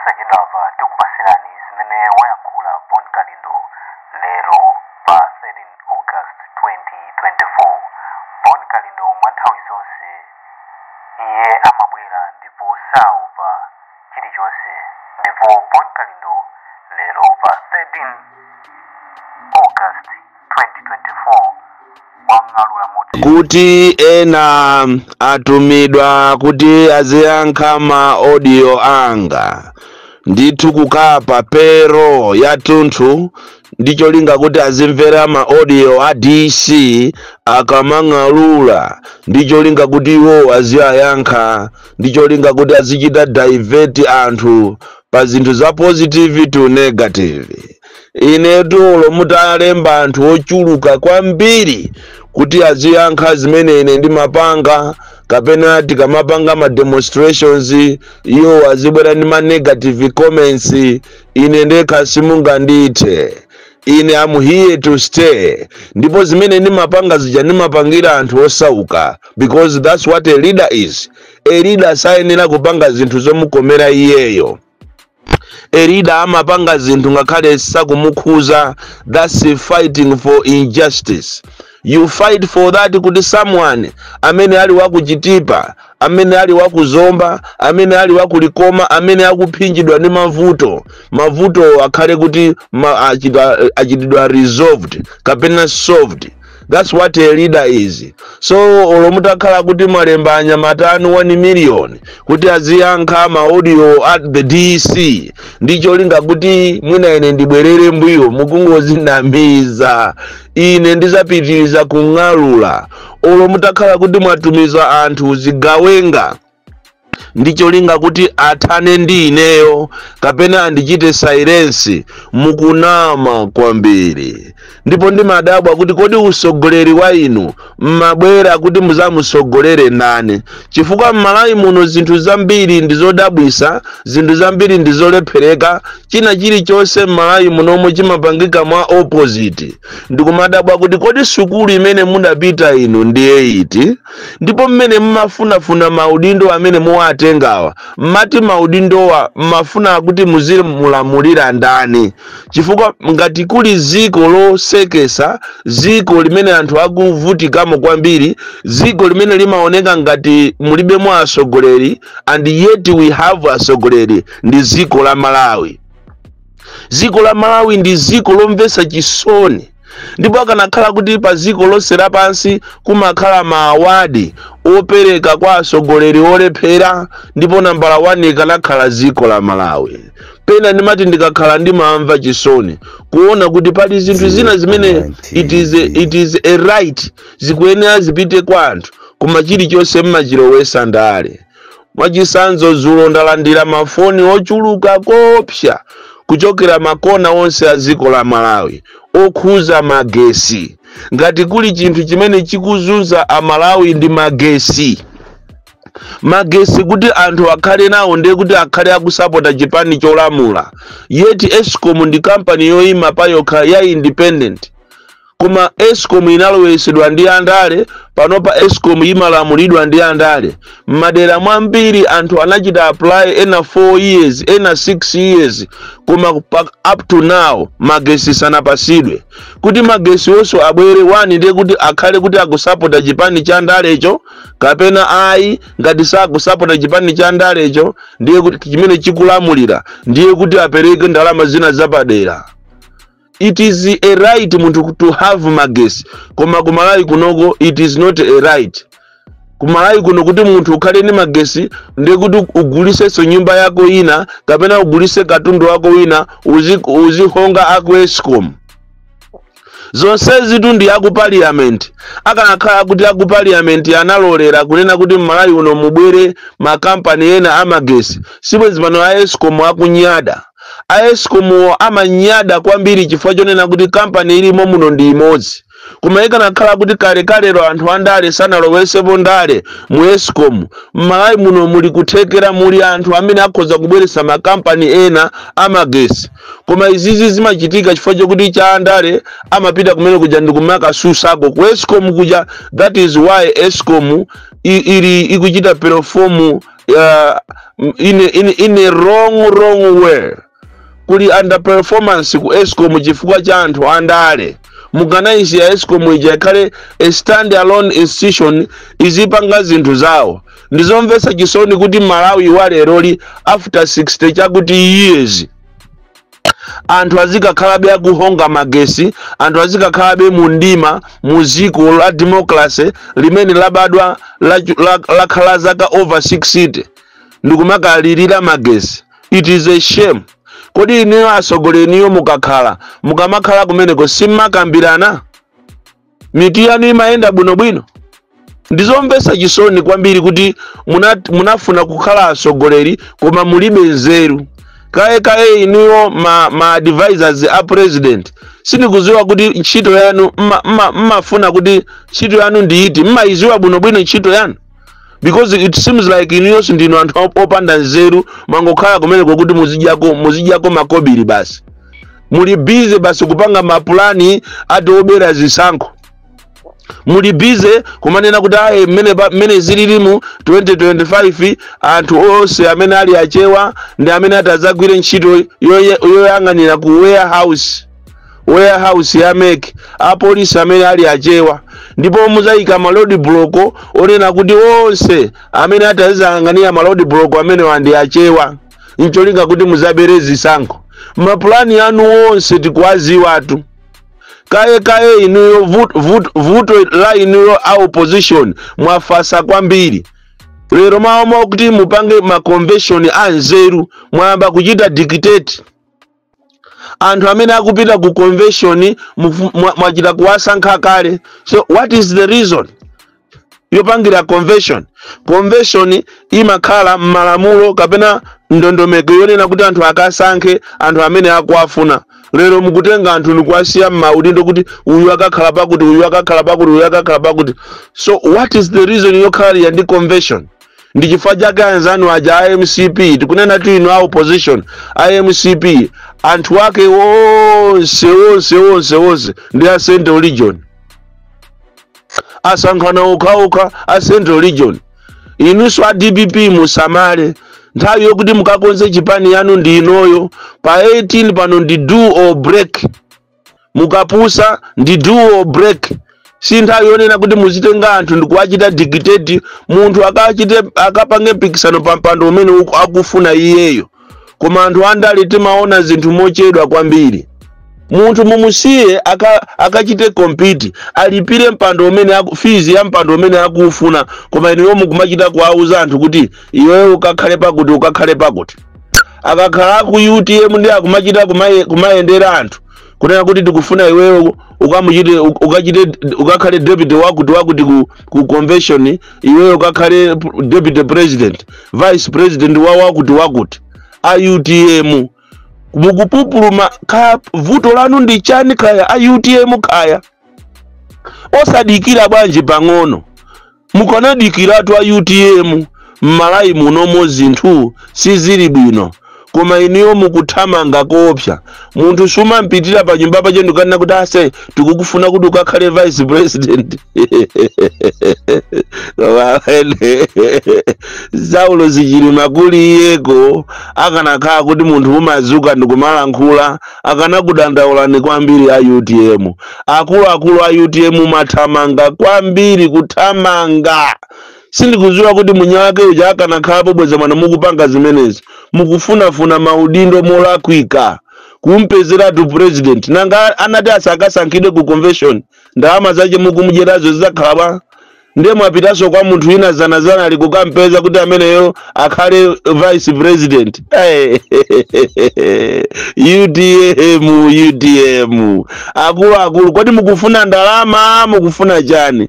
Posachedwapa tikupasirani zimene wayankhula Bon Kalindo lero pa 13 August 2024. Bon Kalindo mwa nthawi zonse iye amabwera ndipo saopa chilichonse. Ndipo Bon Kalindo lero pa 13 August 2024 wang'alula moti Kuti ena atumidwa kuti aziyankha ma audio anga ndithu, kukapa pero yathunthu ndi cholinga kuti azimvera ma audio a DC akamang'alula, ndi cholinga kuti iwo aziyankha, ndi cholinga kuti azichita divert anthu pa zinthu za positive to negative. Ine tulo mutalemba anthu ochuluka kwambiri kuti aziyankha zimene ine ndimapanga, kapena tikamapanga ma demonstrations iwo azibwera ndi ma negative comments, ine ndekha simungandithe. Ine am here to stay, ndipo zimene ndimapanga zija ndimapangira anthu osauka, because that's what a leader is. A leader sayenera kupanga zinthu zomukomera iyeyo. A leader amapanga zinthu ngakhale sakumukhuza. That's fighting for injustice. You fight for that kuti someone amene ali wakuchitipa, amene ali wakuzomba, amene ali wakulikoma, amene akuphinjidwa ndi mavuto, mavuto akhale kuti achitidwa resolved kapena solved. That's what a leader is. So olo mutakhala kuti mwalemba anyamata anu 1 million kuti aziyankha ma audio at the DC ndi cholinga kuti mwina ine ndibwerere mbuyo, mukungozinamiza. Ine ndizapitiriza kung'alula. Olo mutakhala kuti mwatumiza anthu zigawenga ndi cholinga kuti athane ndi ineyo kapena andichite silence, mukunama kwambiri. Ndipo ndimadabwa kuti kodi usogoleri wa inu mmabwera kuti muzamusogolere ndani? Chifukwa m'Malawi muno zinthu zambiri ndi zodabwisa, zinthu zambiri ndi zolephereka. China chilichonse m'Malawi munomwe chimapangika mwa opposite. Ndikumadabwa kuti kodi sukulu imene mudapita inu ndiye iti? Ndipo mmene mmafunafuna maudindo amene muwatengawa, mmati maudindowa mmafuna kuti muzimulamulira ndani? Chifukwa ngati kuli ziko losekesa, ziko limene anthu akuvutikamo kwambiri, ziko limene limaoneka ngati mulibemo atsogoleri and yet we have atsogoleri, ndi ziko la Malawi. Ziko la Malawi ndi ziko lomvetsa chisoni. Ndipo akanakhala kuti pa ziko lonse lapansi kumakhala ma award opereka kwa atsogoleri olephera, ndipo nambala 1 ikanakhala ziko la Malawi. Pena ndimati ndikakhala ndimamva chisoni kuona kuti pali zinthu zina zimene it is a right, zikuyenera zipite kwa anthu, koma chilichonse mmachilowesa ndale. Mwachisanzo, dzulo ndalandira mafoni ochuluka kopsa kuchokera makona onse a dziko la Malawi okhuza magesi. Ngati kuli chinthu chimene chikuzunza Amalawi ndi magesi. Magesi kuti anthu akhale nawo ndiye kuti akhale akusapota chipani cholamula, yet ESCOM ndi kampani yoyima payokha ya independent, koma ESCOM inalowesedwa ndi andale. Panopa ESCOM imalamulidwa ndi andale. M'madera mwambiri anthu anachita apply, ena 4 years, ena 6 years, koma up to now magesi sanapasidwe. Kuti magesi wonso abwere, wani ndiye kuti akhale kuti akusapota chipani cha ndalecho kapena ayi. Ngati sakusapota chipani cha ndalecho, ndiye kuti chimene chikulamulira, ndiye kuti apereke ndalama zina zapadera. It is a right munthu to have magesi, koma kumalawi kunoko it is not a right. Kumalawi kuno kuti munthu ukhale ndi magesi ndiye kuti ugulisenso nyumba yako ina kapena ugulise katundu wako wina, uzihonga aku ESCOM. Zonsezi tu ndi aku parliament. Akanakhala kuti aku parliament analolera kunena kuti m'Malawi uno mubwere makampani ena amagesi, sibwenzi pano a ESCOM akunyada. A ESCOM amanyada kwambiri chifukwa chonena kuti kampani ilimo muno ndi imodzi. Koma ikanakhala kuti kalekalero anthu andale sanalowesepo ndale mu ESCOM, m'Malawi muno muli kuthekera, muli anthu amene akhoza kubweretsa makampani ena amagesi. Koma izizi zimachitika chifukwa chokuti cha andale amapita kumene kuja ndikumakasunsako ku ESCOM kuja. That is why ESCOM ili ikuchita perform. in a wrong way. Kuli underperformance ku ESCOM chifukwa cha anthu andale. Mukanayisiya ESCOM ija ikhale a stand alone institution, izipanga zinthu zawo. Ndizomvetsa chisoni kuti Malawi wa leroli, after 60 chakuti years, anthu azikakhalabe akuhonga magesi, anthu azikakhalabe mu mdima mu dziko la democracy limene labadwa lakhala zaka over 60, ndikumakalirira magesi. It is a shame. Kodi inuyo atsogoleri, mukakhala, mukamakhala kumeneko, simmakambirana? Mitu yanu imayenda bwinobwino? Ndizomvetsa chisoni kwambiri kuti munafuna kukhala atsogoleri koma mulibe nzeru. Kaye kaye inuyo ma advisors a president, sindikudziwa kuti ntchito yanu mmafuna kuti ntchito yanu ndiiti. Mmayiziwa bwinobwino ntchito yanu? Because it seems like inuyonso ndinu anthu opanda nzeru. Mangokhala kumeneko kuti muzidyako makobiri basi. Muli busy basi kupanga mapulani ati obera zisankho. Muli busy kumanena kuti ayi, mmene zililimu 2025, anthu onse amene ali Achewa ndi amene atazagwire ntchito yoyang'anira ku warehouse ya MEC, apolisi amene ali Achewa, ndipo muzayika ma road block onena kuti onse amene atazayang'anira ma road block amene ndi Achewa, ncholinga kuti muzabere zisankho. Mapulani anu onse tikuwaziwatu. Kaye kaye inuyo, vuto la inuyo a opposition, mwafasa kwambiri. Lero maomo kuti mupange ma convention anzeru, mwayamba kuchita dictate anthu amene akupita ku convention. Mwachita kuwasankha kale. So what is the reason yopangira convention? Convention imakhala m'malamulo kapena ndondomeko yonena kuti anthu akasankhe anthu amene akuwafuna. Lero mukutenga anthu nikuwasiya m'maudindo kuti uyu akakhala pakuti, uyu akakhala pakuti, uyu akakhala pakuti. So what is the reason yokhalira ndi convention? Ndi chifukwa chake anzanu aja a MCP, tikunena tu inu a opposition, a MCP anthu ake onse onse onse onse ndi a Central Region, asankhana okhaokha a Central Region. Inunso a DPP, musamale. Nthawi yokuti mukakonze chipani yanu ndi inoyo. Pa 18 pano ndi do or break. Mukapusa, ndi do or break. Si nthawi yonena kuti muzitenga anthu ndikuwachita dictate. Munthu akachite, akapange mpikisano pa mpando umene akufuna iyeyo. Koma anthu andale timaona zinthu mochedwa kwambiri. Munthu mumusiye akachite compete, alipire mpando umene fees ya mpando umene akufuna. Koma inuyo mukumachita kuwauza anthu kuti iweyo ukakhale pakuti, ukakhale pakuti. Akakhala ku UTM ndi akumachita kumayendera anthu kunena kuti tikufuna iweyo ukamuchite, ukachite, ukakhale deputy wakuti wakuti ku convention, iweyo ukakhale deputy president, vice president wa wakuti wakuti. A UTM mukupupuluma. Kaya vuto lanu ndi chani? Kaya a UTM, kaya osadikira bwanji pang'ono? Mukanadikiratu a UTM. M'Malawi munomo zinthu sizili bwino, koma inuyo mukuthamanga koopsa. Munthu sumampitira pa nyumba pache ndikanena kuti ase, tikukufuna kuti ukakhale vice president. Koma ene Saulo Sichilima kuli iyeko, akanakhala kuti munthu umazuka ndikumalankhula, akanakudandaulani kwambiri a UTM. Akuluakulu a UTM mathamanga kwambiri, kuthamanga. Sindikudziwa kuti munya wake uja akanakhalapo bweza mwana. Mukupanga zimenezi, mukufunafuna maudindo molakwika, kumpezeratu president. Nanga anati asakasankhidwe ku convention, ndalama zache mukumudyerazo zidzakhala bwa? Ndiye mwapitanso kwa munthu wina zanazana ali kukampeza kuti ameneyo akhale vice president. UTM, UTM, akuluakulu, kodi mukufuna ndalama? Mukufuna chani?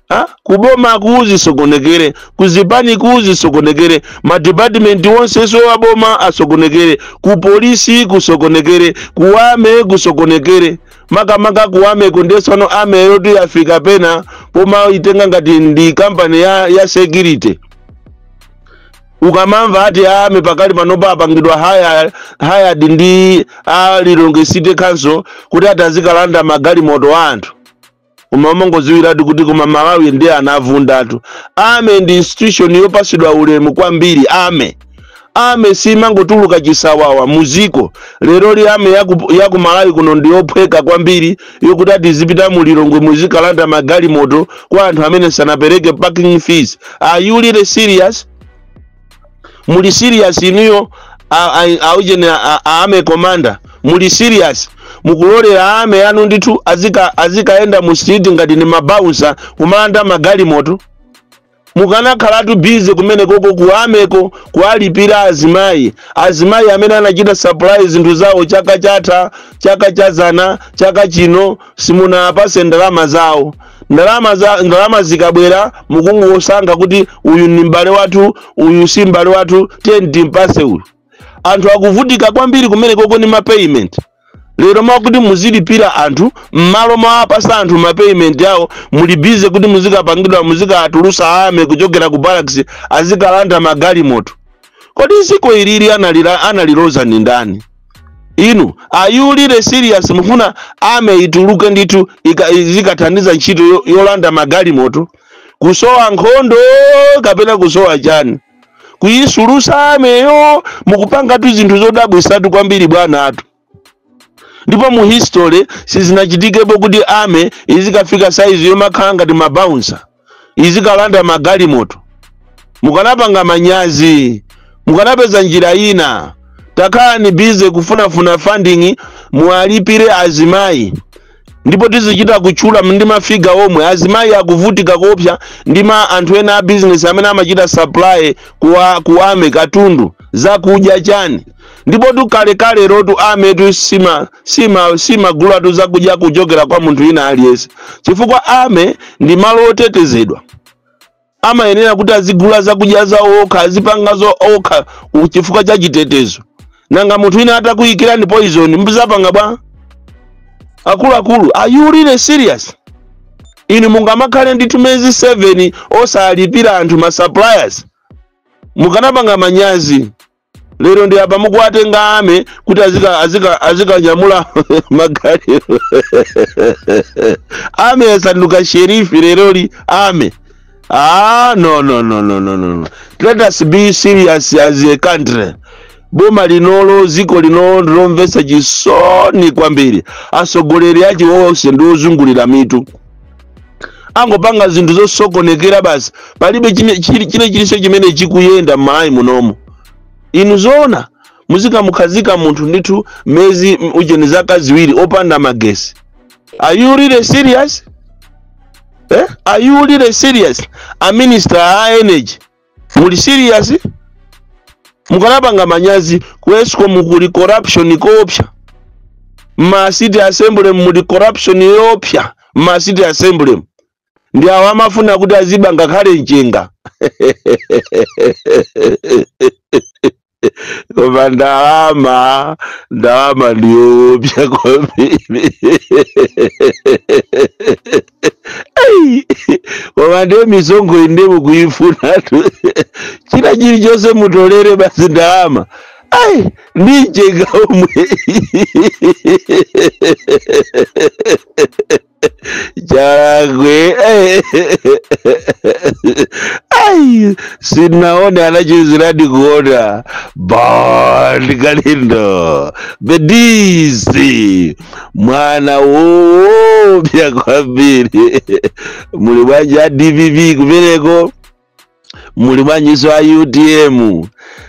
Ha? Kuboma kuzisokonekere, kuzipani kuzisokonekere, madipatimenti onsenso aboma asokonekere, ku polisi kusokonekere, ku army kusokonekere, makamaka ku army kundesano. Army yoti yafika pena poma itenga ngati ndi kampani ya security. Ukamamva ati army pakali panopa apangidwa hired ndi a Lilongwe City Council kuti ati azikalanda magalimoto a anthu. Koma umangodziwiratu kuti koma Malawi ndi anavundatu. Army ndi institution yopasidwa ulemu kwambiri. Army simangotuluka chisawawa muziko. Lero li army yaku Malawi kuno ndiyophweka kwambiri, yokuti atizipita mulilongwe muzikalanda magalimoto kwa anthu amene sanapereke parking fees. Are you really serious? Muli serious inuyo, aujene army commander? Muli serious? Mukulolera army yanu ndithu azikaenda mu street ngati ni mabouncer kumalanda magalimoto? Mukanakhalatu busy kumene koko ku armyko kuwalipira azimayi amene anachita supply zinthu zawo chaka chatha, chaka chazana, chaka chino simunapase ndalama zawo. Ndalama zikabwera mukungosankha kuti uyu ni m'bale wathu, uyu si m'bale wathu, tiye timpase uyu. Anthu akuvutika kwambiri kumene koko ni mapayment. Lero mwakuti muzilipira anthu m'malo mwapasa anthu mapayment yawo, muli busy kuti muzikapangidwa, muzikatulusa army kuchokera ku barracks azikalanda magalimoto. Kodi ziko ilili analiloza ni ndani? Inu, are you really serious? Mufuna army ituluke ndithu izikathandiza ntchito yolanda magalimoto? Kusowa nkhondo kapena kusowa chani? Kuyisulusa armyyo? Mukupangatu zinthu zodabwisatu kwambiri, bwana atu. Ndipo mu history sizinachitikepo kuti army izikafika size yomakhala ngati mabouncer izikalanda magalimoto. Mukanapanga manyazi, mukanapeza njira ina. Takhala ni busy kufunafuna funding muwalipire azimayi, ndipo tizichita kutchula ndi mafigure omwe azimayi akuvutika kopsa ndi ma anthu ena a business amene amachita supply ku army katundu, zakudya, chani. Ndipo tukalekale rotu army tu simagulatu zakudya kuchokera kwa munthu ina aliyense, chifukwa army ndi malo otetezedwa, amayenera kuti azigula zakudya zawo okha, azipanga zo okha chifukwa cha chitetezo. Nanga munthu ina atakuyikirani poison mbuzapanga bwa? Akuluakulu, are you really serious? Inu mungamakhale ndithu miyezi 7 osalipira anthu, ma suppliers? Mukanapanga manyazi. Lero ndi apa mukuwatenga army kuti azikanyamula magalimoto. Army yasanduka sheriff leroli army. Ah, no, no, no, no, no, no. Let us be serious as a country. Boma linolo, ziko linolo ndilomvetsa chisoni kwambiri. Atsogoleri achi wonse ndi ozungulira mitu, angopanga zinthu zosokonekera basi. Palibe chine chilichonse chimene chikuyenda m'Malawi munomo. Inu, zoona muzikamukhazika munthu ndithu mezi ujeni zaka 2 opanda magesi? Are you really serious, eh? Are you really serious, a minister a energy? Muli serious? Mukanapanga manyazi. Ku ESCOM kuli corruption koopsa, ma city assembly muli corruption yoopsa. Ma city assembly ndi awo amafuna kuti aziba ngakhale mchenga. Koma ndalama, ndalama ndiyoopsa kwambiri. Ai, koma ndiyo misonkho inde mukuifunatu, china chilichonse mutolere basi ndalama. Ai, ndi mchenga omwe. Chalakwe, ai, sinaone anachiziradi kuona. Bon Kalindo bedisi, mwana woopsa kwambiri. Muli bwanji a DPP kumeneko? Muli bwanjinso a UTM?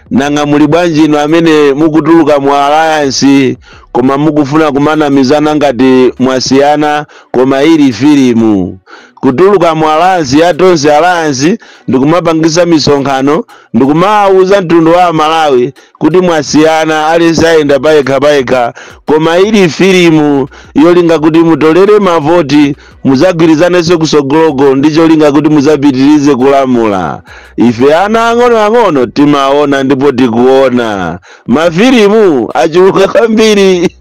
Nanga muli bwanji inu amene mukutuluka mu alliance koma mukufuna kumanamizana ngati mwasiyana, koma ili filimu? Kutuluka mu alliance ya Tonse Alliance ndikumapangisa misonkhano, ndikumawuza mtundu wa Malawi kuti mwasiyana, aliyense ayenda payekha payekha, koma ili filimu yolinga kuti mutolere mavoti, muzagwirizanenso kusogoloko ndi cholinga kuti muzapitirize kulamula. Ife ana ang'onoang'ono timaona ndipo tikuona mafilimu achuluka kwambiri.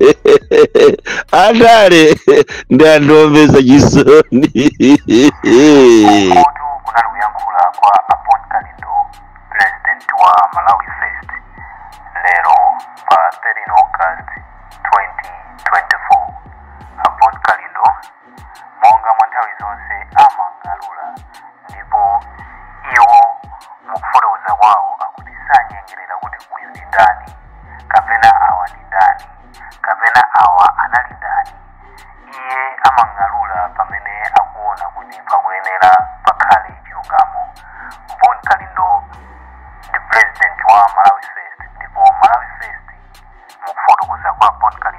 Andale ndi anthu omvetsa chisoni. Ukotu kunali kuyankhula kwa a Bon Kalindo, president wa Malawi First, lero pa 13 August 2024. A Bon Kalindo, monga mwa nthawi zonse amang'alula, ndipo iwo mukufotokoza kwawo akuti sanyengerera kuti uyu ndi ndani kapena awa ndi ndani kapena awa anali ndani. Iye amang'alula pamene akuona kuti pakuyenera pakhale chilungamo. Bon Kalindo ndi president wa Malawi First, ndipo Malawi First mukufotokoza kwa Bon Kalindo